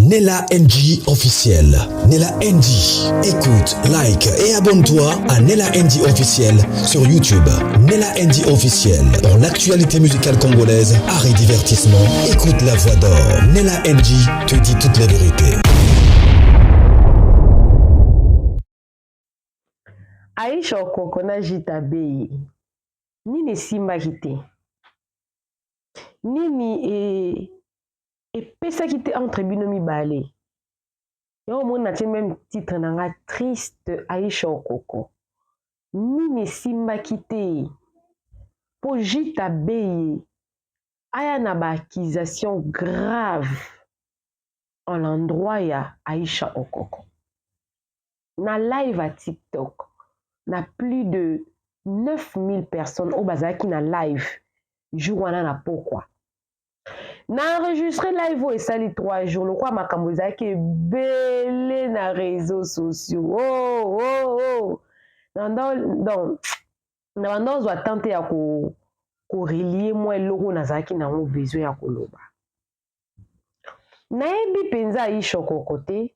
Nella NG officiel. Nella NG. Écoute, like et abonne-toi à Nella NG officiel sur YouTube. Nella NG officiel. Pour l'actualité musicale congolaise, art et divertissement, écoute la voix d'or. Nella NG te dit toute la vérité. Aisha Okoko na Jita Bey, nini esimbaki te? Nini e epesaki te entre bino mibale? Yango omoni natie meme titre na nga triste Aisha Okoko. Nini esimbaki te? Po Jita Bey aya na ba accusation grave en l'endroit ya Aisha Okoko. Na live ya TikTok, na plus de 9000 personnes oyo bazalaki na live jour wana na pokwa. Na enregistre live oyo esali 3 jours lokola makambo ezalaki ebele na réseaux sociaux. Oh, oh, oh. Donc, na banda ozwa temps te ya ko korelie mwa eloko nazalaki nango besoin ya koloba. Nayebi mpenza Aisha Okoko te,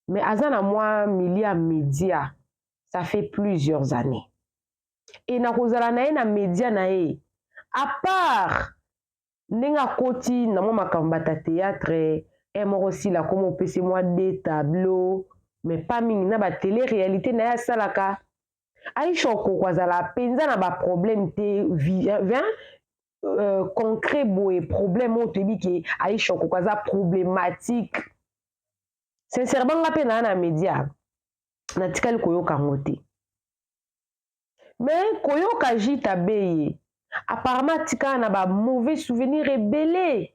mais aza na mwa milieu ya media, ça fait plusieurs années. Et nakozala na ye na media na ye, à part ndenge akoti na mwa makambo bata théâtre, e moko sila akoma opesi mwa deux tableau, mais pas mingi na ba télé réalité na ye asalaka. Aisha Okoko azala mpenza na ba problème te vient concret boye, problème oyo toyebi ke Aisha Okoko aza problématique. Sincèrement, nga mpe naa na media natikali koyoka yango te, mais koyoka Jita Beye apparemment atikala na ba mauvais souvenir ebele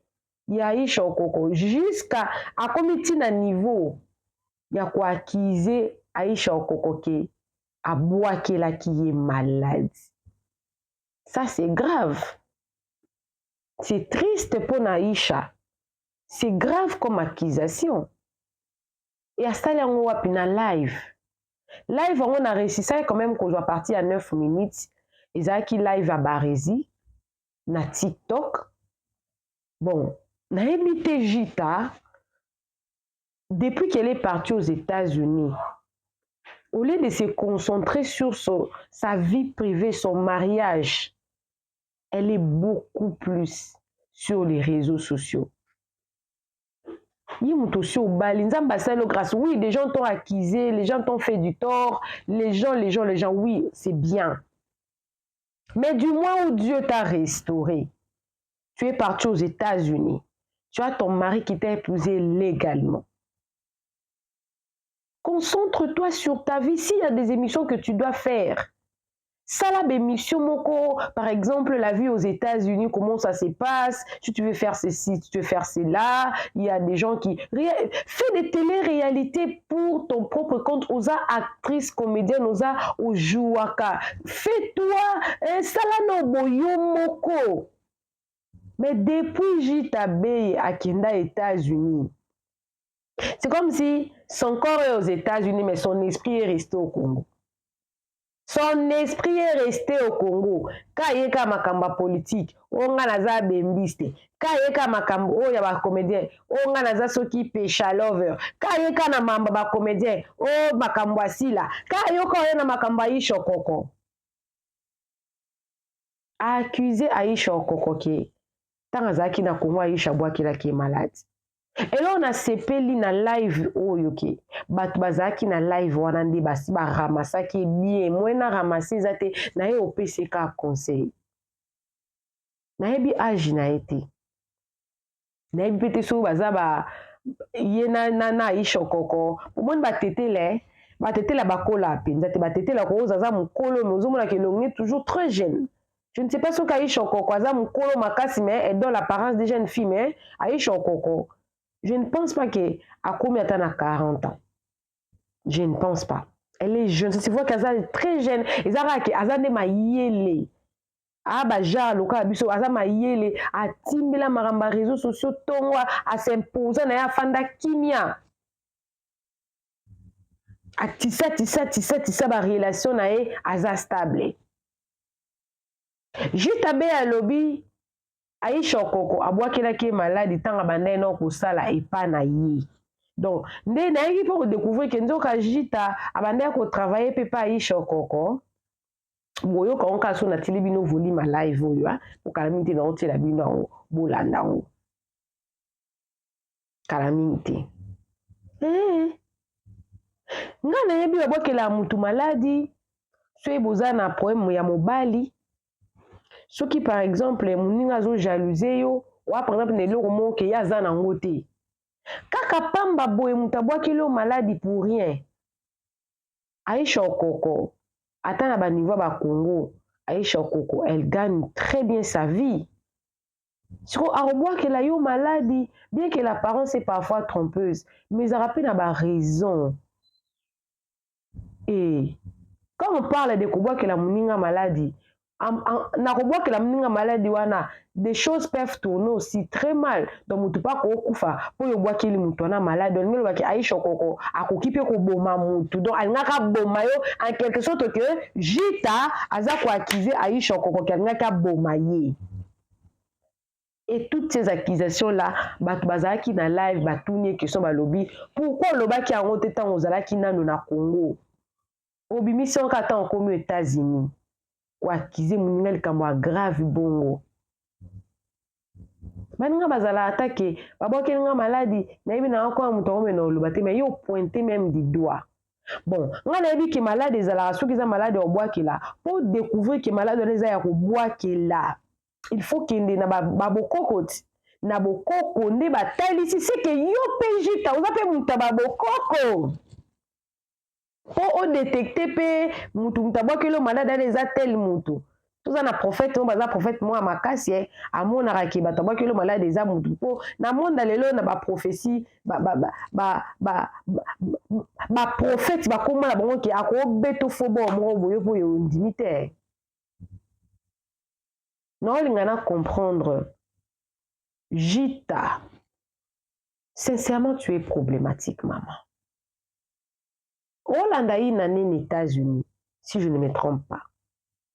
ya Aisha Okoko, jusqu'à akomi ntina niveau ya koaccuser Aisha Okoko ke abwakelaki ye maladie. Ça, c'est grave, c'est triste mpona Aisha, c'est grave comme accusation. E asali yango wapi? Na live. Live yango na réussisaki quand même kozwa partie ya 9 minutes. Ezalaki live ya Baresi na TikTok. Bon, nayebi te, Jita, depuis qu'elle est partie aux États-Unis, au lieu de se concentrer sur sa vie privée, son mariage, elle est beaucoup plus sur les réseaux sociaux. Ye moto osi obali, Nzambe asali grâce. Oui, les gens t'ont accusé, les gens t'ont fait du tort, les gens, les gens, les gens, oui, c'est bien, mais du moment où Dieu t'a restauré, tu es parti aux États-Unis, tu as ton mari qui t'a épousé légalement, concentre-toi sur ta vie. S'il y a des émissions que tu dois faire, sala émission moko, par exemple la vie aux États-Unis, comment ça se passe, si tu veux faire ceci, si tu veux faire cela, il y a des gens qui fais des télé-réalités pour ton propre compte. Oza actrice comédienne, oza ojouaka, fais-toi sala na boyo moko. Mais depuis Jita Bey akenda États-Unis, c'est comme si son corps est aux États-Unis, mais son esprit est resté au Congo. Son esprit est resté au Congo. Ka ye ka makambo ya politique, oyo nga naza bembiste, ka ye ka makambo oyo ya bacomédien, oyo nga naza soki pesha lover, ka ye ka na mamba bacomédien, oyo makambo asila, ka yoka oyo na makambo ya Aisha Okoko. Accuse Aisha Okoko ke ntango azalaki na Congo, Aisha abwakelaki ye maladie. Eloko nasepeli na live oyo ke bato bazalaki na live wana nde basi baramasaki bien. Moye na ramase eza te na ye, opesi kaka conseil. Nayebi age na ye te, nayebi mpe te soki baza ba ye na Aisha Okoko. Omoni batetele, batetela bakola mpenza te. Batetela koza aza mokolo, mais ozomonaka elongi toujours très jeune. Je ne sais pas soki Aisha Okoko aza mokolo makasi, mais elle donne l'apparence de jeune fille. Mais Aisha Okoko, je ne pense pas que akomi ata na 40 ans, je ne pense pas. Elle est jeune, ça se voit qu'aza très jeune. Eza kaka ke aza nde mayele, aya bagenre lokola biso, aza mayele, atimbela makambo ya réseaux sociaux ntongo, as'imposa na ye, afanda kimia, atisa tisa tisa tisa barelation na ye, aza stable. Jita Be alobi Aisha Okoko abwakelaki ye maladi ntango abandaki nao kosala epa na ye. Donc nde nayaki mpo kodécouvrir ke nzoka Jita abandaki kotravaille mpe pa Aisha Okoko. Boyoka yango kaka so natili bino volume ya live oyo, okala mingi te, naotiela bino yango, bolanda yango kala mingi te. Nga nayebi babwakela mutu maladi soki boza na problème ya mobali, soki par exemple moninga azojalouser yo, oa par exemple na eloko moko ke ye aza nango te, kaka pamba boye moto abwakeli yo maladi pour rien. Aisha Okoko, ata na baniveau ya Bakongo, Aisha Okoko, elle gagne très bien sa vie. Siko akobwakela yo maladi, bien que l'apparence est parfois trompeuse, mais ezalaka mpe na baraison. Et quand on parle de kobwakela moninga maladi, na kobwakela moninga maladi wana, des choses peuvent tourner aussi très mal. Donc motu mpe akokufa mpo oyo obwakeli motu wana maladi. Olingi olobaki Aisha Okoko akoki mpe koboma motu, donc alingaki aboma yo en quelque sorte, que Jita aza koaccuser Aisha Okoko ke alingaki aboma ye. Et toutes ces accusations là, bato bazalaki na live batuni ye question, balobi: pourquoi olobaki yango te ntango ozalaki nano na Congo? Obimisi yango kaka ntango okomi États-Unis. Koaccuser moninga likambo ya grave bongo, baninga bazala ata ke babwakeli nga maladi, nayebi nanga koma moto akomena oloba te, mais yo pointe même du doigt. Bon, nga nayebi ke maladi ezalaka, soki eza maladi ya kobwakela, mpo découvrir ke maladi wana eza ya kobwakela, il faut kende na babokoko ti na bokoko nde batalisi seke yo mpe Jita oza mpe moto ya babokoko mpo odétecter mpe mutu abwakeli yo maladi wana eza tel mutu. Toza na prophète oyo baza prophète moko ya makasi, amonaka ke bato abwakeli yo maladi eza mutu, mpo na monde lelo na baprophétie, baprophète bakóma na bango ke akobeta fo bo moko boye mpo oyo ondimi te. Naolinga na comprendre Jita, sincèrement, tu es problématique, maman. Olanda une année na États-Unis, si je ne me trompe pas,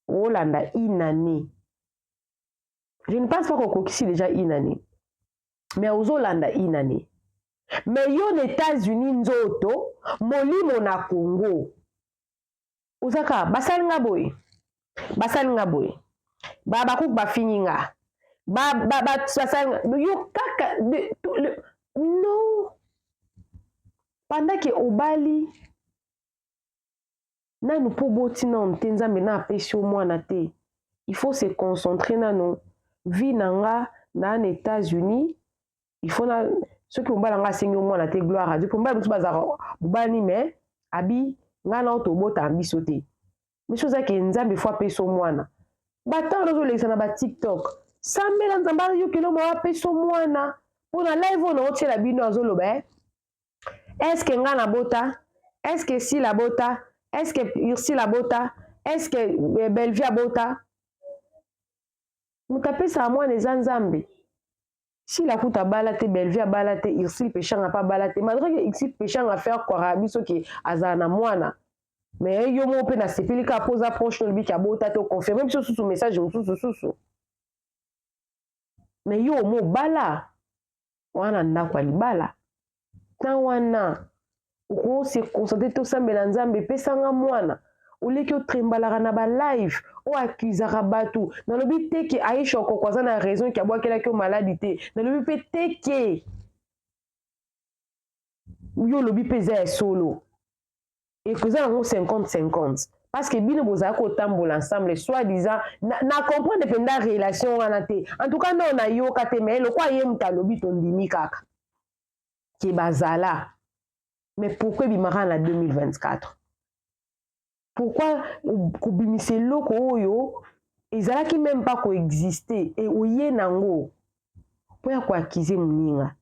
olanda une année, je ne pense pas kokokisi déjà une année, mais ozolanda une année, mais yo na États-Unis, nzoto molimo na Congo, oza kaka basali nga boye, basali nga boye, bakuku bafingi nga, basali yo kaka non, pendant ke obali nanu mpo boti nanu te, Nzambe na apesi yo mwana te. Il faut se concentrer nano vie na nga na États-Unis. Il faut na soki mobali nga asengi yo mwana te, gloire à Dieu, po mobali mosusu bazalaka mobali, mais abi ngai na tobota biso te. Miso ozaki Nzambe fo apesa yo mwana. Batango ozolekisa na baTikTok, sambela Nzambe ayokeli yo mawa, apesa yo mwana. Mpo na live oyo naotiela bino, azoloba: est-ce ngai nabota? Est-ce Sila bota? Est-ce Ursile abota? Est-ce Bellevie abota? Moto apesaka mwana eza Nzambe. Sila kuta abala te, Bellevie abala te, Ursile Peshanga mpe abala te, malgré que Ursile Peshanga faire croire biso ke azala na mwana. Mais yo moko mpe nasepeli kaka mpo oza proche, olobiki abota te, oconfirme biso susu message mosusu susu. Mais yo omo obala wana, ndako ya libala ntan wana, okose concentrer, tosambela Nzambe epesanga mwana. Oleki otrembalaka na balive oyo accusaka bato. Nalobi te ke Aisha Okoko aza na raison ke abwakelaki yo maladi te. Nalobi mpe te ke yo olobi mpe eza ya solo, eza yango 50-50, parce que bino bozala kotambola ensemble, soit disant na comprendre mpenza relation wana te. En tout cas nde nayoka te, mais lokwa ye moto alobi, tondimi kaka ke bazala. Mais pourquoi ebimaka na 2024? Pourquoi kobimisa eloko oyo ezalaki même pas koexiste e oye nango mpo ya koaccuser moninga?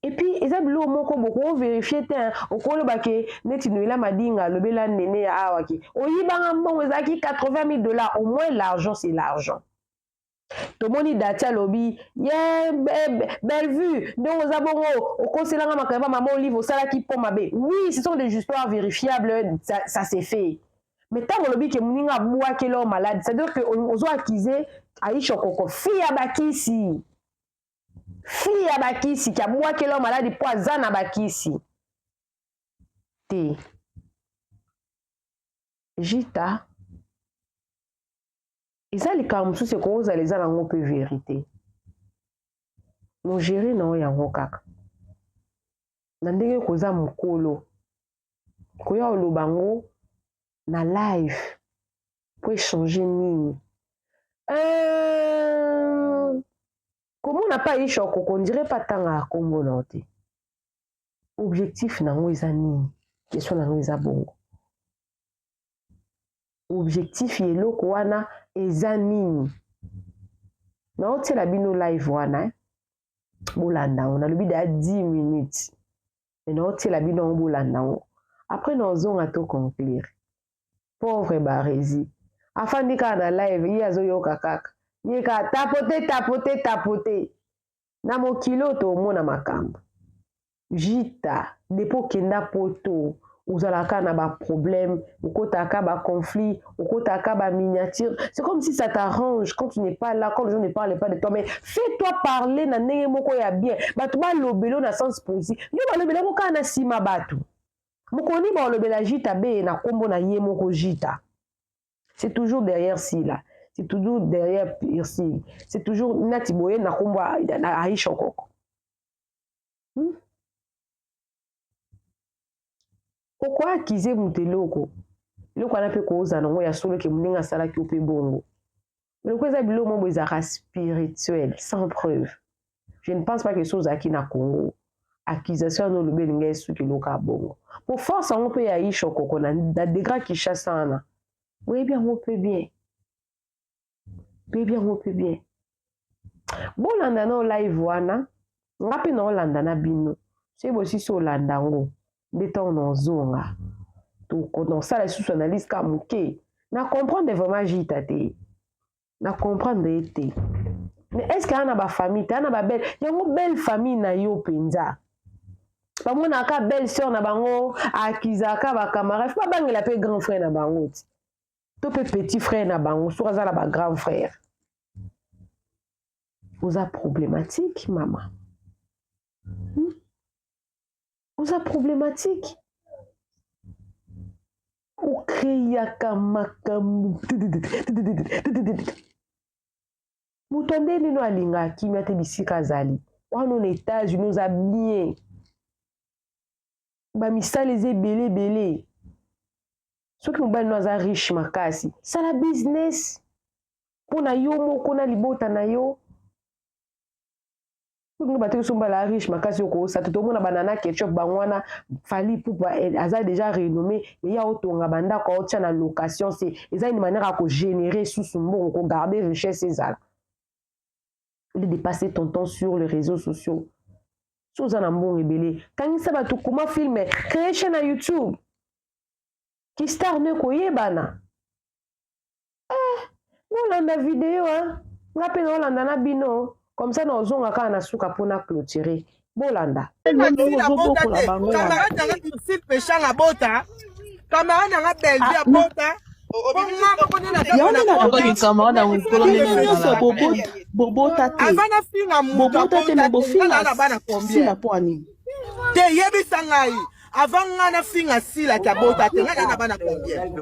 Et puis eza biloko moko bokovérifier te. Okoloba ke neti Noela Madinga alobela nene ya awa ke oyibanga mbongo ezalaki 80 000 $. Au moins l'argent, c'est l'argent. Tomoni Dati alobi ye Bellevue, ndenge oza bongo, okoselanga makambo mama Olive osalaki mpo mabe. Oui, ce sont des histoires vérifiables, ça, ça s'est fait. Mais ntango olobi ke moninga abwakeli o malade, c'est à dire que ozo accuser Aisha Okoko fille ya bakisi, fille ya bakisi ki abwakela yo maladi mpo aza na bakisi te. Jita eza likambo mosusu ekozala eza nango mpe verite mogere na yo yango kaka na ndenge koza mokolo koya oloba yango na live po echange nini euh, komona pa Aisha okoko ondire pa atangaka nkombo na yo te objectif na yango eza nini question na yango eza bongo objectif ya eloko wana eza nini naotiela bino live wana eh? bolanda yango nalobi daya 10 minutes me naotiela bino yango bolanda yango après naozonga to conclure pauvre barezi afandi kaka na live ye azoyoka kaka ye kaka tapote tapote tapote na mokili oyo tomona makambo jita depuis okenda poto ozalaka na baproblème okotaka baconflit okotaka baminiature c'est comme si ça t'arrange quand tu n'es pas là quand les gens ne parlent pas de toi mais fais-toi parler na ndenge moko ya bien bato balobelo na sens positif yo balobelako kaka na nsima bato mokoni balobela jita beye na nkombo na ye moko jita c'est toujours derrière sila c'est toujours derrière Ursule c'est toujours nati boye na nkombo ya Aisha Okoko hmm? Okoakize moto eloko eloko wana mpe kozala nango ya solo ke moninga asalaki yo mpe bongo eloko eza biloko moko ezalaka spirituel sans preuve je ne pense pas que so ozalaki na Congo accusation wana olobi elingi esuki eloko ya bongo po force yango mpe ya Aisha Okoko na, na degré Kinshasa wana oyebi yango mpe bien oyebi yango mpe bien bolanda na live wana nga mpe naolanda na bino soki bosisi olanda yango nde ntango naozonga tosala lisusu analyse ka moke na comprendre vraiment jita te na comprendre ye te mais est ce que aa na bafamille te aa na babelle yango belle famille na yo mpenza bamonaka belle sœur na bango akizaka bacamarade fo babangela mpe grand frère na bango ti to mpe petit frère na bango soki aza na bagrand frère oza problématique mama hmm? Oza problematique. Ocreaka makambo. Moto ya ndenge nini alingaka kimia te bisika azali. Wana na Etats-Unis oza bien. Ba misala eza ebele ebele. Soki mobali no aza riche makasi, sala business mpo na yo moko na libota na yo. Soki bateki so mbala riche makasi okosa te tomona banana ketchup bango wana Fally Ipupa eh, aza déjà renommé mais ya otonga bandako aotia na location se eza une manière ya kogénérer susu mbongo kogarder richesse ezala au lieu de passer ton temps sur les réseaux sociaux so oza na mbongo ebele kangisa bato koma film créer chaîne na youtube kistar no ekoyebana Eh, bolanda video hein. Nga pe naolanda na bino comme ça naozonga kaka na suka po na clôturer. Bolanda. Ozobokola bango wana. Camarade na nga Ursule Peshanga abota. Camarade na nga Bellevue Ah, na abota. Po nga moko nde naza yango mwana nde kota. nalobi camarade ya mokolo bino ndenge nyonso ezalaka bobota bobota te Avant nafinga moto bobota te me abota te, nga bofinga naa na bana sila combien? mpo ya nini Te yebisa ngai. Avant nga nafinga Sila ke abota te, nga naa na bana combien?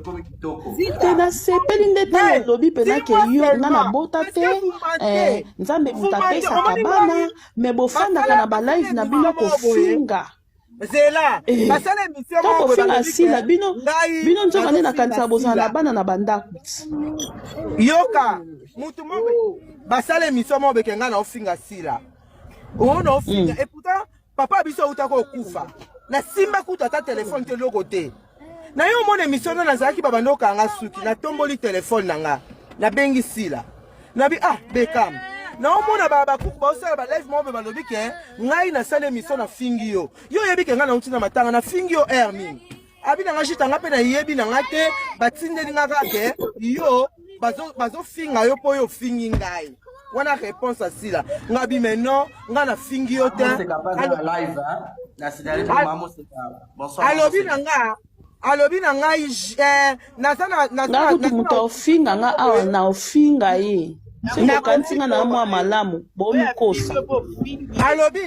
te nasepeli nde ntango Te, olobi mpena ke dis-moi yo nga seulement. nabota Parce te que vous eh, mentez. nzambe Vous moto mentez. apesaka Omoni bana ngai me bofandaka basala na basala balive na émission bino moko boye. kofinga Zela, Eh, basala émission ntango moko boye bofinga balobi ke sila bino ngai bino nzoka nde nazofinga nakanisa bozala na Sila. bana na bandako Yoka, mutu moko basala émission moko boye ke ngai naofinga Sila. Oyo naofinga et pourtant papa biso awutaka kokufa. Nasimba kutu ata telefone te eloko te. Na yo omona émission na nazalaki babanda okanga suki, natomboli telefone na nga, nabengi Sila. Nabi ah Beckham. Naomona ba bakuku baosala ba live moko boye balobi ke ngai nasali émission nafingi yo. Yo oyebi ke ngai nauti na matanga nafingi yo heure nini? Abi na nga jita nga mpe nayebi na nga te batindeli nga kaka ke yo bazofinga yo mpo yo ofingi ngai. Wana réponse asila. Nga bi mais non, nga nafingi yo te. Alobi na nga, alobi na ngai eh, naza na naza nga na kutu naza moto na aofinga nga awa na ofinga ye. Soki bokanisi nga na mwa malamu, bomikosa. Alobi,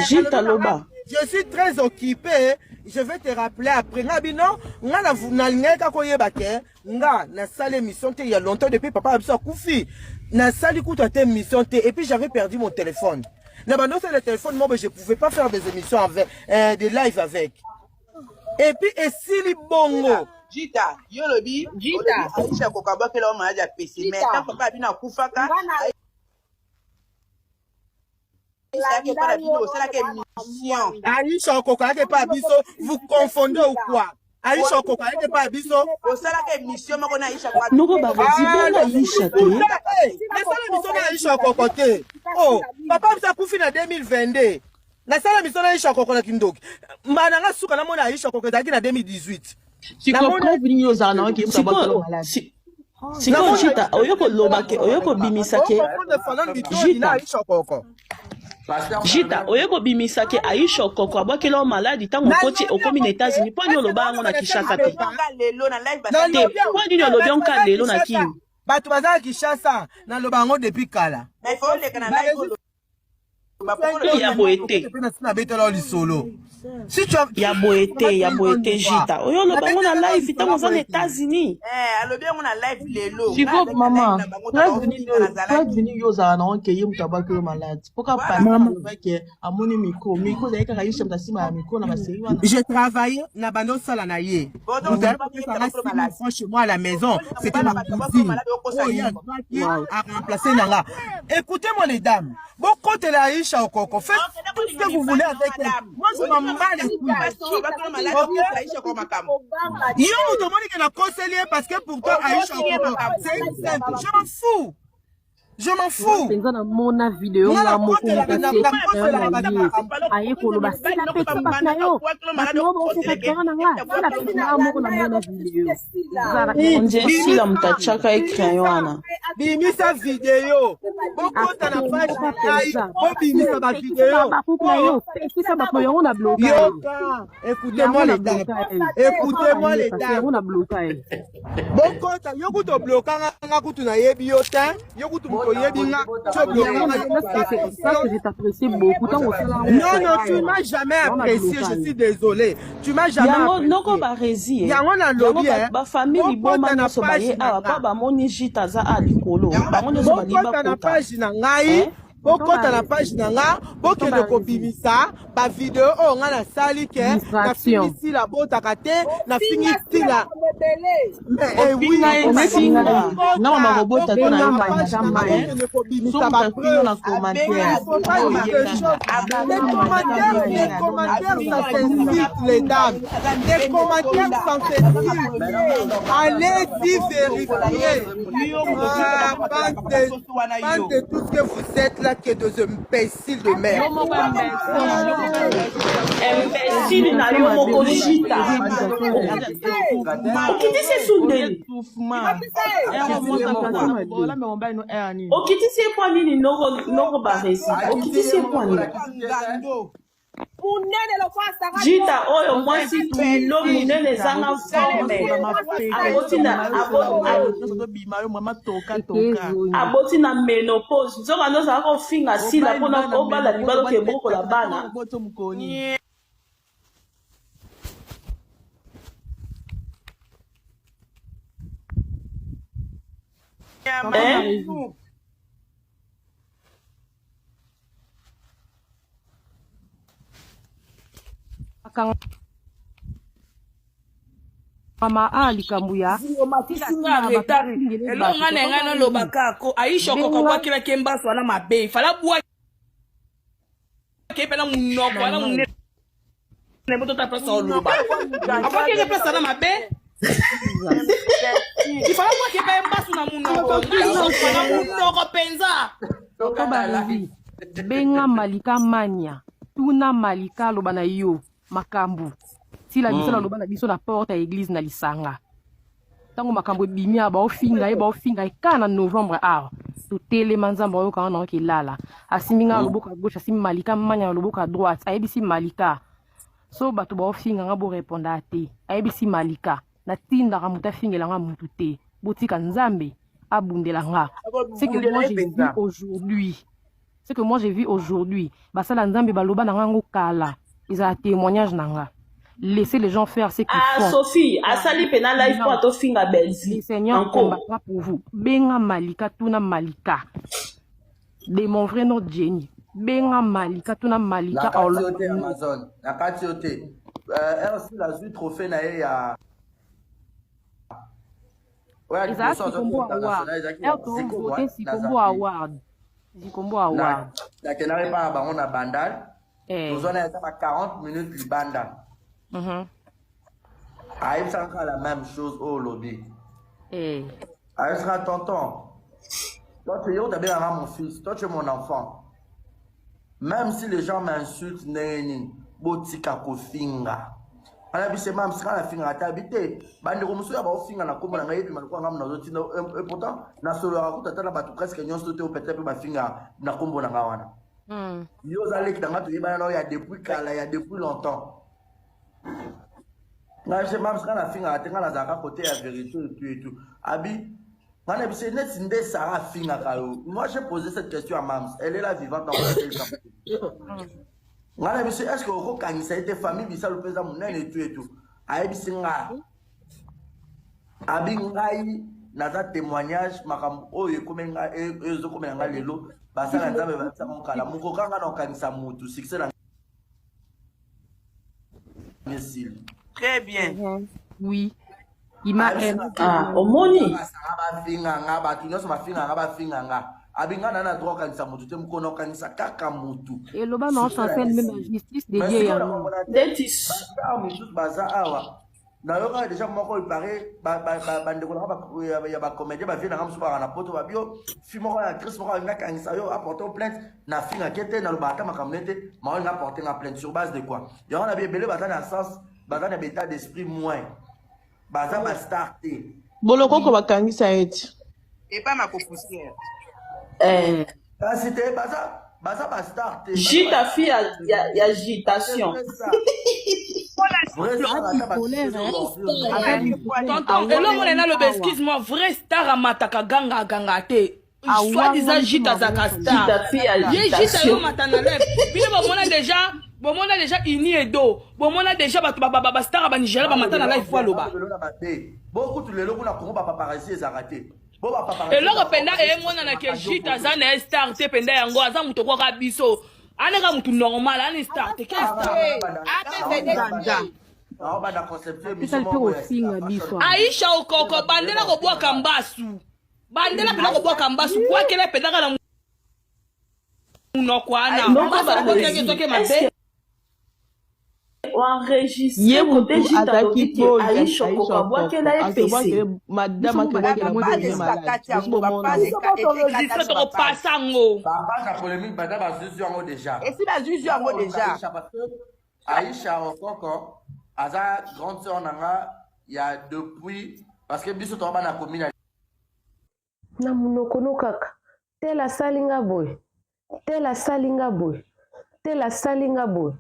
Jita aloba. Je suis très occupé, je vais te rappeler après. Nga bino, nga na nalingaki kaka koyeba ke nga nasali émission te il y a longtemps depuis papa na biso akufi. Nasali kutu ata émission te et puis j'avais perdu mon téléphone. Na bando le téléphone moi je pouvais pas faire des émissions avec des lives avec. Et puis esili bongo. Jita, yo lobi, Jita. Aisha kokabwakela yo maladi ya pese, mais tant papa abino akufaka, Aisha yake epa na bino osalaka émission. Aisha okokaka epa biso, vous confondez ou quoi? Aisha okokaka epa biso. Osalaka émission moko na Aisha kwa. Noko barezi benga Aisha te. Nasala émission na Aisha okoko te. Oh, papa biso akufi na 2022. Nasala émission na Aisha okoko na kindoki. Mbana nga suka namona Aisha okoko ezalaki na 2018. Sikoyo preuve nini ozala na oke moto abwakela maladi? Sikoyo Jita oyo koloba ke oyo kobimisa ke Jita Jita oyo kobimisa ke Aisha Okoko abwakela yo maladi ntango okoti okomi na États-Unis mpo nini oloba yango na Kinshasa te? Te mpo nini olobi yango kaka lelo na Kin? Bato baza na Kinshasa naloba yango depuis kala. Ya boye te. Nabetela lisolo. Si tu as... Ya boye te, ya boye te Jita. Oyo oloba yango na live ntango oza na États-Unis. Eh, alobi yango na live lelo. Sikoyo mama, preuve nini yo ozala na yango ke ye moto abwaki yo malade? Po ka pasteur alobaki ke amoni micro, micro ezalaki kaka ye moto asima ya micro na ba série wana. Je travaillais na bando sala na ye. Moto ayaki kopesa nga 6 000 francs chez moi à la maison. C'était ma cousine. Oyo ye azwaki a remplacer na nga. Écoutez-moi les dames. Bokotela Aisha Okoko. Faites tout ce que vous voulez avec elle. Moi, je m'en bats les couilles. Yo moto omoni ke nakoseli ye parce que pour toi Aisha Okoko, c'est une simple. Je m'en fous. Je m'en fous. Mpenza namona video nga moko aye koloba sila pekisa bato na yo bato na yo baoseka terrain na nga sila pekisa nga moko namona video Onje sila moto atiaka ye crayon wana. Bimisa video. Bokota na page na ngai, bobimisa ba video. Pekisa bato yango na bloka. Yoka, écoutez-moi les dames. Écoutez-moi les dames. Yango na bloka ye. Bokota, yo kutu obloka nga, nga kutu nayebi yo te. Yo kutu moto oyebi nga, tu obloka nga. Ça que je t'apprécie beaucoup. Tant osala Non, non, tu m'as jamais apprécié, je suis désolé. Tu m'as jamais Yango apprécié. noko barezi Yango nalobi, yango eh. ba famille liboma Bokota na nyonso baye page na awa nga. pa bamoni Jita aza a likolo bango nyonso balingi Bokota na bakota page na ngai, Eh? bokota na page na nga, bokende kobimisa ba video oyo nga nasali ke Distraction. nafingi Sila botaka te, nafingi Sila. Mais eh oui, Ofinga ye Ofinga singa. nga mama kobota to bokota na na yo page na nga, mama. bokende kobimisa So ba moto afinga na preuve. commentaire. Il faut pas dire des choses. Les commentaires, ça s'insulte, les dames. Les commentaires, ça s'insulte. Allez-y vérifier. Ah, bande de tout ce que vous êtes là, que des imbéciles de merde. Imbécile na yo moko Jita. Okitisi esundeli. Okitisi ye mpo nini noko noko barezi. Okitisi ye mpo nini? Jita oyo mwasi kilo munene ezanga forme. Aboti na aboti na menopause. Nzoka nde ozalaka kofinga Sila mpona obala libala oke bokola bana. Eh? Mama a likambo ya omatisi nga retard eloko nga na ngai naloba kaka ko Aisha Okoko abwakelaki ye mbasu wana mabe fala abwaki ye mpe na monoko wana monene botota place oloba abwaki ye place wana mabe ifala abwaki ye mpe mbasu na monoko na monoko mpenza. Tonton Barezi, benga Malika Mania, tuna Malika aloba na yo makambu Sila biso naloba na biso na porte ya eglise na lisanga. Tango makambo ebimi awa baofinga ye baofinga ye kaka na novembre awa totelema Nzambe ayoka wana nayoki elala asimbi nga na loboko ya gauche asimbi Malika Mania na loboko ya droite ayebisi Malika so bato baofinga nga bo reponda te ayebisi Malika natindaka moto afingela nga mutu te botika Nzambe. Abundela nga. Ce que Akobundela moi ye j'ai vu mpenza. aujourd'hui, ce que moi j'ai vu aujourd'hui, basala Nzambe baloba na nga ngo kala. Ezala témoignage na nga. Laissez les gens faire ce qu'ils Ah, font. Sophie, asali pena live po Non. atofinga Le Belzi. Seigneur Encore. combattra pour vous. Benga Malika, tuna Malika. De mon vrai nom, Jenny. Benga Malika, tuna Na Malika. kati yo te, Amazon. Na kati yo te. RC azwi trophée na ye ya oyo ya Ezala liboso azwaki Sikombo Award. international, ezalaki ya Elton Zikombo, voté na Sikombo Zambie. Award. Zikombo Award. Nakendaki epai na bango na Bandal. Eh. Tozwa na eza ba 40 minutes libanda. Ayebisaka kaka la même chose oyo olobi. Ayebisaka: "Tonton, toi tu es, otabengaka mon fils, toi tu es mon enfant, même si les gens m'insultent ndenge nini, botika kofinga." Wana biso mam sika nafingaka te, abi te bandeko mosusu ya baofinga na nkombo na ngai, ebima lokola ngai nazotinda. Et pourtant nasololaka kuta ata na bato presque nyonso te, peut-être mpe bafinga na nkombo na ngai wana. Yo oza leki na ngai, toyebana na oyo ya depuis kala, ya depuis longtemps. Ngai se mam sika nafingaka te, ngai nazalaka côté ya vérité et tout et tout. Abi ngai na biso neti nde Sara afingaka yo. Moi, j'ai posé cette question à Mams, elle est là vivante. Ngai na biso: "Est ce que okokangisa ye te? Famille Bisalo mpe eza monene etu etu." Ayebisi nga, abi ngai naza témoignage. Makambo oyo ekomeli ngai, ezokomela ngai lelo, basala Nzambe babisaka mokala mokoka ngai na kokangisa mutu, succès na esili. Très bien. Oui. Il m'a Ah, omoni. Bafinga nga, bato nyonso bafinga nga, bafinga nga. Abi ngai na droit okangisa motu te, mokona okangisa kaka motu. Eloba na chancel même la justice de Dieu yango. Ndeti Mosusu baza awa, nayokaka déjà moko ipare bandeko nanga ya bacomédien, bavie nanga mosusu baka na Poto, babio fi moko ya actrice moko alingi akangisa yo, aporte plainte. Nafingaki te, nalobaka ata makambo nete maolingi aporte nga plainte sur base de quoi? Yango na bi ebele baza na sens, baza na baétat d'esprit moins, baza bastar te. Bolokoko bakangisa ye ti. Epa makopoussière. Eh. Kasi te, baza bastar te. Jita fi ya agitation. Vrai star ata Tonton, eloko na naloba, excuse moi, vrai star amataka ganga aganga te. Soit disant Jita azalaka star. Jita fi ya Ye Jita yo agitation. mata na lève. Bino bomona déjà, bomona déjà Ini Edo, bomona déjà bato bastar ya banigéria bamata na live po aloba. Lelo na mabe bokutu, lelo kuna Kongo bapaparazzi ezalaka te, bo bapaparazzi. Eloko mpenza eyemonana ke Jita aza na ye star te mpenza, yango aza moto okwaka biso, aneka motu normal, ani star te, ke star. Aobanda conception. Apesali mpe kofinga biso. Aisha Okoko, bandela kobwaka mbasu, bandela mpena kobwaka mbasu, bwakela mpenzaka na munoko wana. Noko Mbasu abwakaki ezoke mabe. Oenregistre Ye kote motu Jita azalaki alobi ke po Aisha Okoko abwakela ye pese. Madame akebwakela Bapage ye esi malade. bakati yango, bapage Enregistre, tokopasa yango. Bapage ya polémique bata bazwizwi yango déjà. Esi bazwizwi yango déjà. Aisha, parce que Aisha Okoko aza grande sœur na nga ya depuis, parce que biso toza bana commune. Na monoko no kaka tel asali nga boye, tel asali nga boye, tel asali nga boye.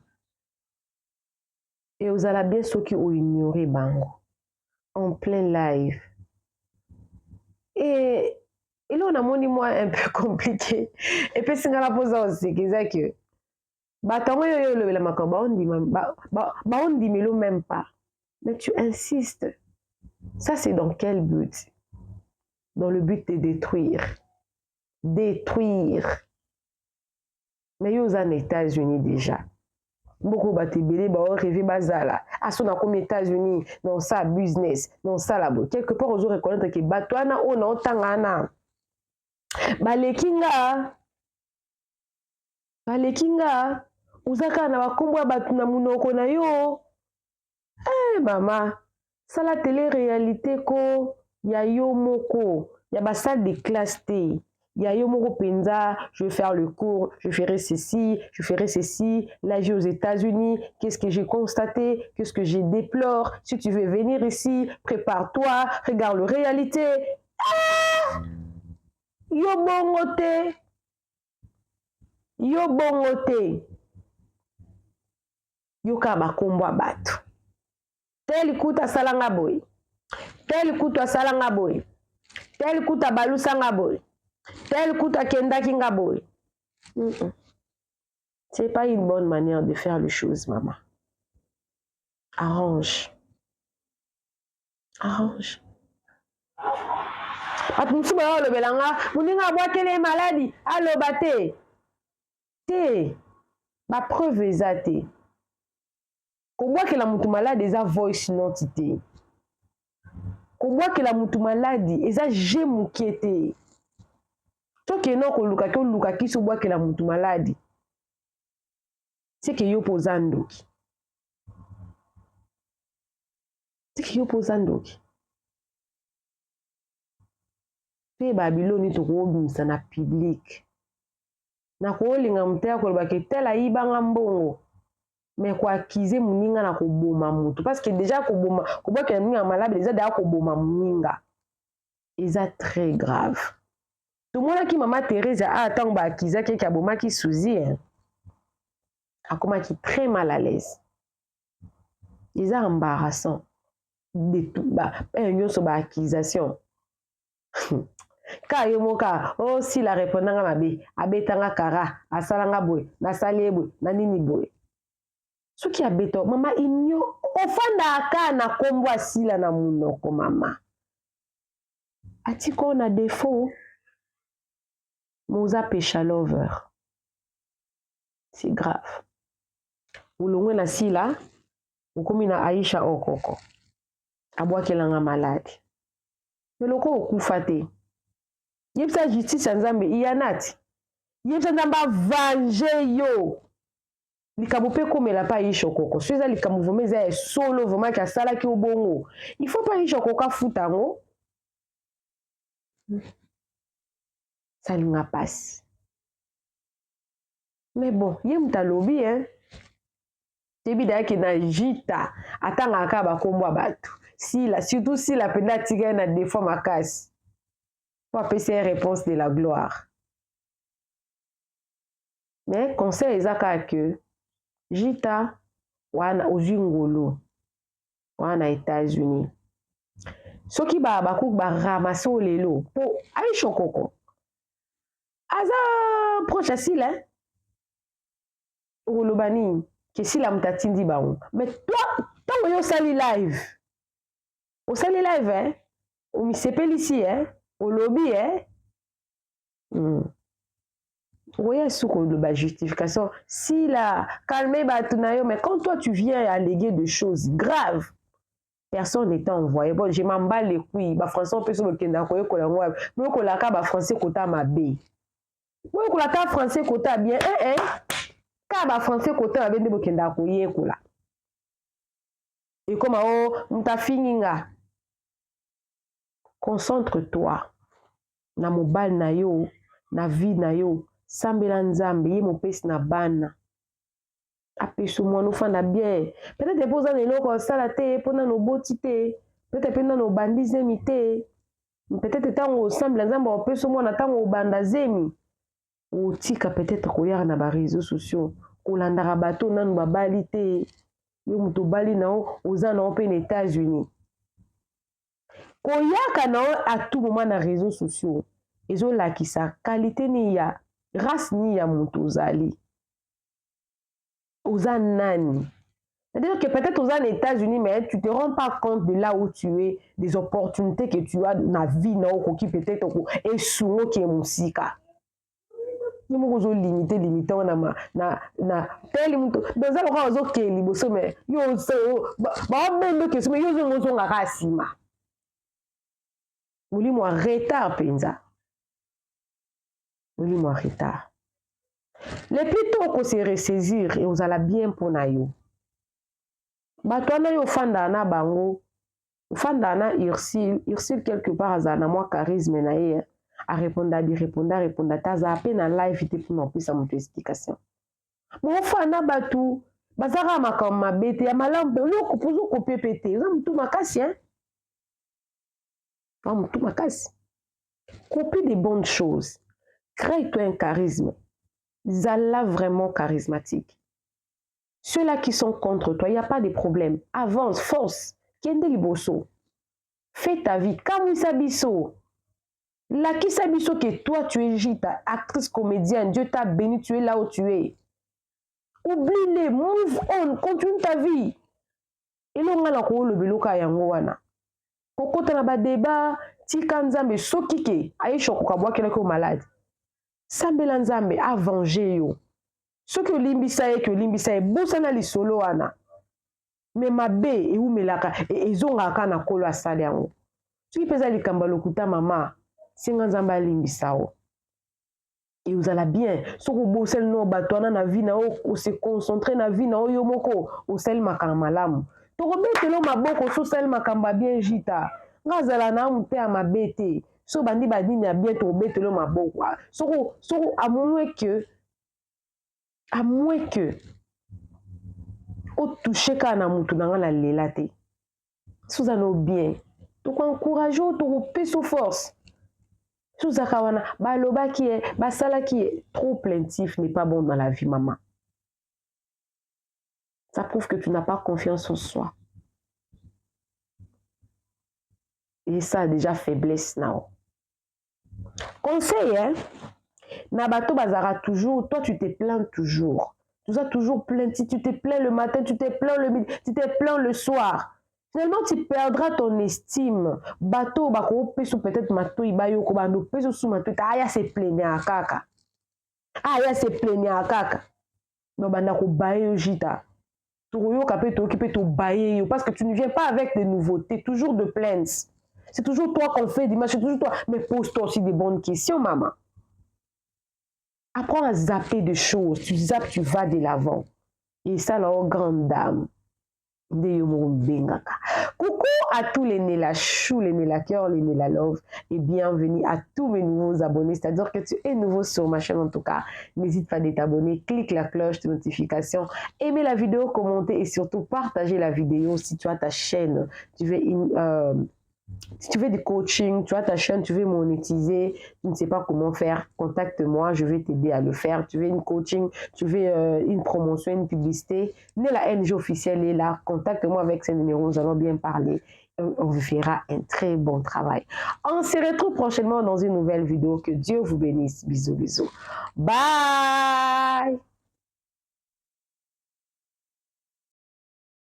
E ozala bien soki oignore bango en plein live. E eloko namoni mwa un peu compliqué, epesi nga na mposa oseka, eza ke bato yango oyo olobela makambo baondima, baondimelo même pas, mais tu insistes. Ça, c'est dans quel but? Dans le but de détruire, détruire. Mais yo oza na États-Unis déjà, mboko bato ebele baorêve bazala aso nakomi États-Unis, na osala business, na osala boye. Quelque part ozo reconnaître ke bato wana oyo na otanga wana baleki nga, baleki nga. Oza kaka na bakombo ya bato na monoko na yo. Eh, mama, sala télé réalité ko ya yo moko, ya basalle de classe te, ya yo moko mpenza. Je vais faire le cours, je ferai ceci, je ferai ceci, la vie aux États-Unis, qu'est-ce que j'ai constaté, qu'est-ce que je déplore. Si tu veux venir ici, prépare-toi, regarde le réalité. Ah! Yo bongo te, yo bongo te, yoka bakombo ya bato, tel kutu asalanga boye, tel kutu asalanga boye. Tel kuta abalusa nga boye, tel kuta akendaki nga boye. C'est pas une bonne manière de faire les choses, maman. Arrange, arrange. Bato mosusu baya olobela nga moninga abwakeli ye maladi, aloba te te, bapreuve eza te. Kobwakela motu maladi eza voice note te. Kobwakela motu maladi eza je moke te. Tokende koluka ke oluka kisi obwakela motu maladi, seke yo mpo oza ndoki, seke yo mpo oza ndoki. Mpe babiloni tokobimisa na public, nakolinga moto ya koloba ke tel ayibanga mbongo, mais koaccuser moninga na koboma motu, parce que déjà koboma, kobwakela moninga malade eza deja koboma moninga, eza très grave. Tomonaki mama Therese a ntango baaccusaki eke abomaki Suzi, hein? Akomaki très mal à l'aise, eza embarrassant de nyonso baaccusation ka yo moka osila répondanga mabe, abetanga kara, asalanga boye, nasali ye boye na nini boye. Soki abeta mama inyo, ofandaka na nkombo asila na monoko, mama atika na défaut moza pesha lover, c'est grave. Olongwe na sila, okomi na Aisha Okoko abwakelanga maladi, me loko okufa te. Yebisa justice ya Nzambe iyana ti, yebisa Nzambe avange yo. Likambo mpe ekomela mpe Aisha Okoko, so eza likambo vraiment eza ya solo, vraiment ke asalaki yo bongo, il faut mpe Aisha Okoko afuta yango. Salinga mpasi, mais bon, ye moto alobi, hein. Toyebi dayaki na Jita atangaka kaka bakombo ya bato. Sila, surtout Sila mpenza, atika ye na défaut makasi po apesi ye réponse de la gloire. Mais conseil eza kaka ke Jita wana ozwi ngolu wana na États-Unis, soki bakuki baramase oyo lelo mpo Aisha Okoko aza proche ya Sila, okoloba nini? Ke Sila moto atindi bango. Mais toi, ntango yo osali live, osali live, eh? Omisepelisi, eh? Olobi, eh? Oya suka oloba justification, Sila calme bato na yo. Mais quand toi tu viens alléguer de choses graves, personne n'est envoyé. Bon, je m'en bats les couilles. Bafrançais mpe so bokendaka koyekola yango wapi? Boyekolaka bafrançais kota mabe, boyekola ta français kota bien, eh, eh. Kaka bafrançais kota mabe nde bokendaka koyekola. Ekoma o moto afingi nga. Concentre toi na mobali na yo, na vie na yo. Sambela Nzambe, ye mopesi na bana, apesi mwana, ofanda bien. Peut-être mpo oza na eloko osala te, mpo nano oboti te, peut-être mpe nano obandi zemi te. Peut-être ntango osambela, Nzambe apesi mwana, ntango obanda zemi, otika peut-être koyaka na baréseaux sociaux, kolandaka bato nanu babali te. Yo moto obali na yo, oza na yo mpe na États-Unis, koyaka na yo à tout moment na réseaux sociaux ezolakisa qualité nini ya race nini ya moto ozali, oza nani. C'est-à-dire que peut-être aux États-Unis, mais tu te rends pas compte de là où tu es, des opportunités que tu as dans la vie, na okoki peut-être esungo ki mosika. Yo moko ozolimite limite wana na teli moto donc lokola ozokende liboso, mais yo baobenda okesi, mais yo ozonga, ozongaka nsima. Molimo ya retard mpenza, molimo ya retard. Le plus tôt okose ressaisir e ozala bien mpo na yo. Bato wana yo ofandaka na bango, ofandaka na Ursule. Ursule quelque part azala na mwa charisme na ye, areponda bireponda reponda te, azala mpe na live te mpona kopesa moto explication. Bofanda na bato baza kaka makambo mabe te, ya malamu mpe ozokopie mpe te. Oza motu makasi, hein? Oza motu makasi. Copie de bonnes choses, crée-toi un charisme, zala vraiment charismatique. Ceux-là qui sont contre toi, il n'y a pas de problème. Avance, force, kende liboso, fais ta vie, kamwisa biso. Lakisa biso que toi tu es Jita, actrice comédienne, Dieu t'a béni, tu es là où tu es. Oublie-les, move on, continue ta vie. Eloko nga nakoloba eloko ya yango wana. Kokota na ba débat, tika Nzambe soki ke Aisha okoka bwakelaki yo malade. Sambela Nzambe a venger yo. Soki olimbisa ye ke olimbisa ye, bosana lisolo wana. Mais mabe ewumelaka, ezongaka kaka na kolo asali yango. Soki mpe eza likambo ya lokuta mama, senga Nzambe alimbisa yo. Et ozala bien. Soki obosani no bato wana na vie na yo, ose concentrer na vie na yo yo moko, osali makambo malamu. Tokobetela yo maboko soki osali makambo ya bien Jita. Nga azala na mute ya mabe te. Soki obandi ba nini ya bien tokobetela yo maboko. Soki soki à moins que à moins que otouche kaka na mutu na nga na lela te. Soki oza no bien, toko encourager yo, tokopesa yo force. Soki ozalaka wana, balobaki ye, basalaki ye, trop plaintif n'est pas bon dans la vie, maman. Ça prouve que tu n'as pas confiance en soi. Et ça déjà faiblesse na Conseil, hein? Na bato bazalaka toujours, toi tu te plains toujours. Tu as toujours plaint, tu te plains le matin, tu te plains le midi, tu te plains le soir. Finalement, tu perdras ton estime. Bato bakopesa peut-être matoi bayoko bando pesa su matoi aya se plaignaka kaka. Aya se plaignaka kaka. No banda kobaye yo Jita. Tokoyoka pe toyoki pe tobaye yo parce que tu ne viens pas avec des nouveautés, toujours de plaintes. C'est toujours toi qu'on fait dimanche, c'est toujours toi. Mais pose-toi aussi des bonnes questions, maman. Apprends à zapper des choses. Tu zappes, tu vas de l'avant. Et ça, la grande dame. Nde yo moko mbengaka. Coucou à tous les Nella Chou, les Nella Cœur, les Nella Love et bienvenue à tous mes nouveaux abonnés. C'est-à-dire que tu es nouveau sur ma chaîne en tout cas. N'hésite pas de t'abonner, clique la cloche de notification, aimez la vidéo, commentez et surtout partagez la vidéo si tu as ta chaîne. Tu veux une, si tu veux du coaching, tu as ta chaîne, tu veux monétiser, tu ne sais pas comment faire, contacte-moi, je vais t'aider à le faire. Tu veux une coaching, tu veux une promotion, une publicité, Nella NG officielle est là, contacte-moi avec ce numéro, nous allons bien parler. On vous fera un très bon travail. On se retrouve prochainement dans une nouvelle vidéo. Que Dieu vous bénisse. Bisous, bisous. Bye!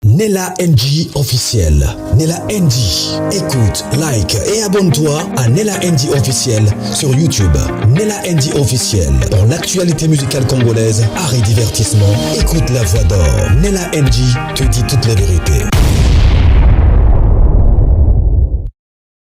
Nella NG officiel. Nella NG. Écoute, like et abonne-toi à Nella NG officiel sur YouTube. Nella NG officiel. Pour l'actualité musicale congolaise, art et divertissement, écoute la voix d'or. Nella NG te dit toute la vérité.